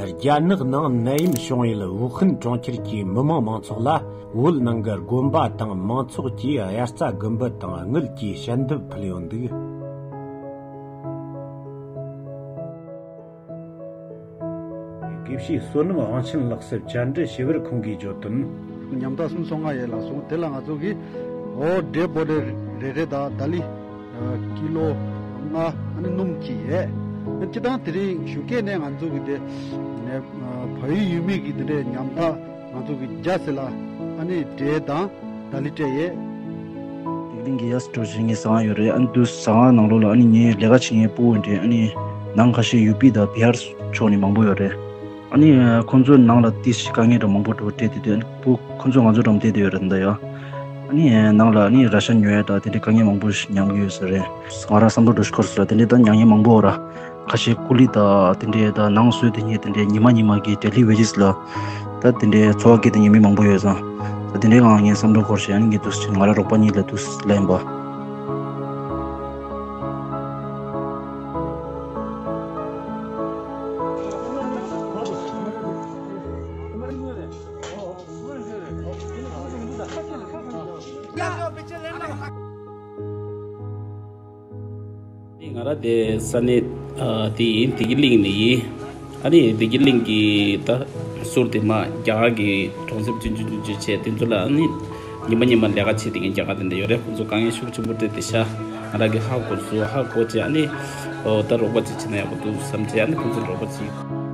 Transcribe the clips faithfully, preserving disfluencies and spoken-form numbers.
རྒྱ་ནག་ནང་ནད་ཡམས་བྱུང་ཡུལ་ཝུ་ཧན་གྲོང་ཁྱེར་གྱི་མི་མང་མང་ཚོགས་ལ། བོད་ནང་གི་དགོན་པ་དང་མང་ཚོགས་ཀྱིས་དབྱར་རྩྭ་དགུན་འབུ་དང་དངུལ་གྱིས་ཞལ་འདེབས་ཕུལ་ཡོད་འདུག་དགེ་བཤེས་བསོད་ནམས་དབང་ཆེན་ལགས་སུ་བཅར་འདྲི་ཞུས་པར་ཁོང་གིས་བརྗོད་དོན། ཉམ་ཐག་སུམ་ཅུ་སོ་ལྔ་ཡས་ལ་སོང་། དེ་ལ་ང་ཚོ་གིས་འོ་འབྲས་སྤོ་རེ་རེ་རེ་དང་ད་ལི་ཀི་ལོ་ལྔ་ཨ་ནི་སྣུམ་གཅིག་ཡས། སྤྱིར་བཏང་དེ་རིང་ཞོགས་ཀས་ནས་ང་ཚོ་གིས་དེ་ནས་བལ་ཡུལ་ཡུལ་མི་གི་དེ་འདྲའི་ཉམ་ཐག་ང་ཚོ་གི་རྒྱ་སེ་ལ་ཨ་ནི་འབྲས་དང་ད་ལི་སྤྲད་ཡས། སྡིག་གླིང་གི་ཡས་སུ་འགྲོ་བཞིན་གྱི་ཟ་ཁང་ཡོད་རེད། ཨ་ནི་དུས་ཟ་ཁང་ནང་ལོགས་ལ་ཨ་ནི་ངའི་ལས་ཀ་བྱེད་མཁན་སྤུ་གུ་འདྲ་ཨ་ནི་ནང་ཁ་ཤས་ཡུ་པི་དང་བི་ཧར་ཕྱོགས་ནས་མང་པོ་ཡོད་རེད། ཨ་ནི་ཁོང་ཚོའི་ནང་ལ་ཏི་ཞིག་དཀའ་ངལ་འདྲ་མང་པོ་འགྲོ་སྤྲད་དེ་དུས་ཨ་ནི་སྤུ་ཁོང་ཚོ་ང་ཚོ་འགྲམ་བལྟས་བསྡད་ཡོད་རེད་ད་ཡ། ཨ་ནི་ནང་ལ་ཨ་ནི་ར་ཤ་ཉོ་ཡ་དང་དེ་འདྲའི་དཀའ་ངལ་མང་པོ་ཞིག་མྱངས་ཀྱི་ཡོད་ས་རེད། ང་རང་བསམ་བློ་འགྲོ་ཞིག་འཁོར་སོང་ལ་དེ་འདྲའི་ད་མྱ་ངན་མང་པོ་ཡོད་ར། ཁ་ཤས་ཀུ་ལི་དང་དེ་འདྲའི་ད་ནང་གསོལ་དེ་ཉིད་དེ་འདྲའི་ཉི་མ་ཉི་མ་གི་daily wages་ལ་ད་དེ་འདྲའི་འཚོ་བ་སྐྱེལ་དེ་ཉན་མི་མང་པོ་ཡོད་ཙང་། ད་དེ་འདྲའི་ངང་ངས་བསམ་བློ་འཁོར་ཞེས་ཨ་ནི་ངས་འདུག་ཟེར་ང་རང་རོགས་པ་གཉིས་ལ་འདུག་ལན་པ། ང་རང་དེ་ས་གནས་ཨ་དེ་ཡིན། བདེ་སྐྱིད་གླིང་ནས་ཡིན། ཨ་ནི་བདེ་སྐྱིད་གླིང་གི་ད་ཟུར་དེ་མ་རྒྱ་གར་གྱི་གྲོང་གསེབ་ཆུང་ཆུང་ཆུང་ཆུང་བྱས་དེ་ཚོ་ལ་ཨ་ནི་ཉི་མ་ཉི་མ་ལས་ཀ་བྱེད་དེ་མཁན་རྒྱ་གར་དེ་འདྲ་ཡོད་རེད། ཁོང་ཚོ་དཀའ་ངལ་ཤུགས་ཆེན་པོ་འཕྲད་དེ་ཤག་ང་རང་གིས་ཧ་གོ་སོང་། ཧ་གོ་བྱས་ཨ་ནི་ཨོ་ད་རོགས་པ་ཅིག་བྱེད་ན་ཡག་པོ་འདུག་བསམ་བྱས་ཨ་ནི་ཁོང་ཚོ་རོགས་པ་ཅིག་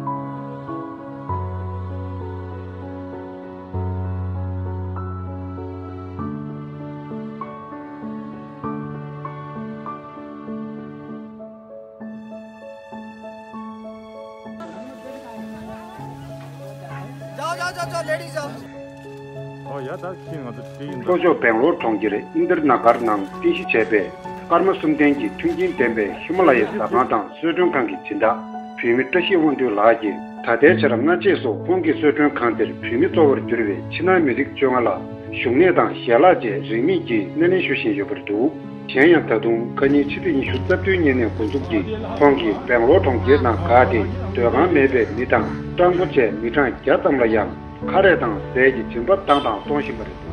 ལྷོ་ཕྱོགས་སྦེང་ལོར་གྲོང་ཁྱེར་ཨིན་དར་ན་གར་ནང་རྟེན་གཞི་བྱས་པའི་ཀརྨ་གསུམ་ལྡན་གྱི་མཐུན་རྐྱེན་ལྡན་པའི་ཧི་མ་ལ་ཡའི་ཟ་ཁང་དང་གསོལ་མགྲོན་ཁང་གི་སྦྱིན་བདག་བུད་མེད་བཀྲ་ཤིས་དབང་འདུས་ལགས་ཀྱིས། ད་ལྟའི་ཆར་སྔ་རྗེས་སུ་ཁོང་གི་གསོལ་མགྲོན་ཁང་དེར་བོད་མི་གཙོ་བོར་གྱུར་པའི་ཕྱི་ནང་མི་རིགས་བཅོ་ལྔ་ལ་བཞུགས་གནས་དང་ཞལ་ལག་བཅས་རིན་མེད་ཀྱིས་སྣེ་ལེན་ཞུ་བཞིན་ཡོད་པ་རེད་འདུག་གཞན་ཡང་ད་དུང་ཁ་ཉིན་ཕྱི་ཚེས་ཉི་ཤུ་རྩ་བདུན་ཉིན་ནས་འགོ་འཛུགས་ཀྱིས་ཁོང་གིས་སྦེང་ལོར་གྲོང་ཁྱེར་ནང་བཀག་སྟེ་སྡོད་ཁང་མེད་པའི་མི་དང་སྤྲང་པོ་བཅས་མི་གྲངས་བརྒྱ་ཙམ་ལ་ཡང་ཁ་རས་དང་ཟས་ཀྱི་སྦྱིན་པ་བཏང་དང་གཏོང་བཞིན་པ་རེད་འདུག